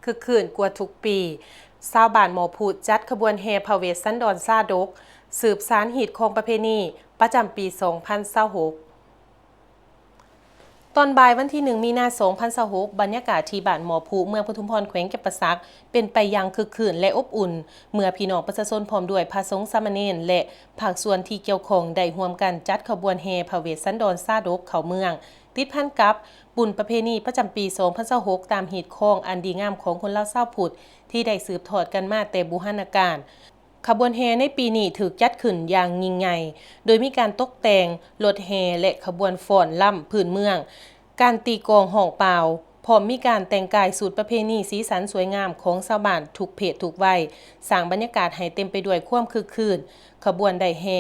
ຄຶກຄື້ນກວ່າທຸກປີ, ຊາວບ້ານໝໍ້ຜຸຈັດຂະບວນແຫ່ພະເວດສັນດອນຊາດົກ, ສືບສານຮີດຄອງປະເພນີປະຈຳປີສອງພັນຊາວຫົກ. ຕອນບ່າຍວັນທີໜຶ່ງ ມີນາ ສອງພັນຊາວຫົກ, ບັນຍາກາດທີ່ບ້ານໝໍ້ຜຸ ເມືອງປະທຸມພອນ ແຂວງຈຳປາສັກ ເປັນໄປຢ່າງຄຶກຄື້ນ ແລະ ອົບອຸ່ນ ເມື່ອພີ່ນ້ອງປະຊາຊົນ ພ້ອມດ້ວຍພະສົງສາມະເນນ ແລະ ພາກສ່ວນທີ່ກ່ຽວຂ້ອງ ໄດ້ຮ່ວມກັນຈັດຂະບວນແຫ່ພະເວດສັນດອນຊາດົກເຂົ້າເມືອງ, ຕິດພັນກັບບຸນປະເພນີປະຈຳປີສອງພັນຊາວຫົກ ຕາມຮີດຄອງອັນດີງາມຂອງຄົນລາວຊາວພຸດ ທີ່ໄດ້ສືບທອດກັນມາແຕ່ບູຮານະການ. ຂະບວນແຫ່ໃນປີນີ້ຖືກຈັດຂຶ້ນຢ່າງຍິ່ງໃຫຍ່, ໂດຍມີການຕົກແຕ່ງລົດແຫ່ ແລະ ຂະບວນຟ້ອນລຳພື້ນເມືອງ, ການຕີກອງຮ້ອງປ່າວ, ພ້ອມມີການແຕ່ງກາຍຊຸດປະເພນີສີສັນສວຍງາມຂອງຊາວບ້ານທຸກເພດທຸກໄວ, ສ້າງບັນຍາກາດໃຫ້ເຕັມໄປດ້ວຍຄວາມຄຶກຄື້ນ. ຂະບວນໄດ້ແຫ່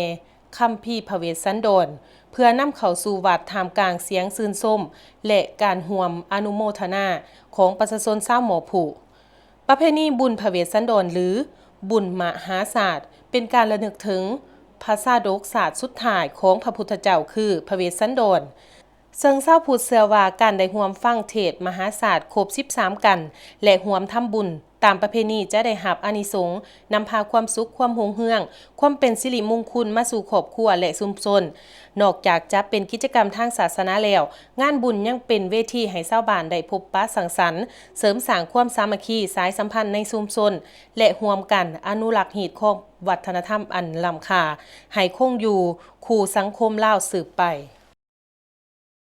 ຄຳພີພະເວດສັນດອນ ເພື່ອນຳເຂົ້າສູ່ວັດ ທ່າມກາງສຽງຊື່ນຊົມ ແລະ ການຮ່ວມອະນຸໂມທະນາຂອງປະຊາຊົນຊາວໝໍ້ຜຸ. ປະເພນີບຸນພະເວດສັນດອນ ຫຼື ບຸນມະຫາສາດ ເປັນການລະນຶກເຖິງພະຊາດົກຊາດສຸດທ້າຍຂອງພະພຸດທະເຈົ້າ ຄື ພະເວດສັນດອນ, ເຊິ່ງຊາວພຸດເຊື່ອວ່າ ການໄດ້ຮ່ວມຟັງເທດມະຫາສາດຄົບສິບສາມກັນ ແລະ ຮ່ວມທຳບຸນຕາມປະເພນີ ຈະໄດ້ຮັບອານິສົງນຳພາຄວາມສຸກ, ຄວາມຮຸ່ງເຮືອງ, ຄວາມເປັນສິລິມຸງຄຸນມາສູ່ຄອບຄົວ ແລະ ຊຸມຊົນ. ນອກຈາກຈະເປັນກິດຈະກຳທາງສາສະໜາແລ້ວ, ງານບຸນຍັງເປັນເວທີໃຫ້ຊາວບ້ານໄດ້ພົບປະສັງສັນ, ເສີມສ້າງຄວາມສາມັກຄີ, ສາຍສຳພັນໃນຊຸມຊົນ ແລະ ຮ່ວມກັນອະນຸລັກຮີດຄອງວັດທະນະທຳອັນລ້ຳຄ່າ ໃຫ້ຄົງຢູ່ຄູ່ສັງຄົມລາວສືບໄປ.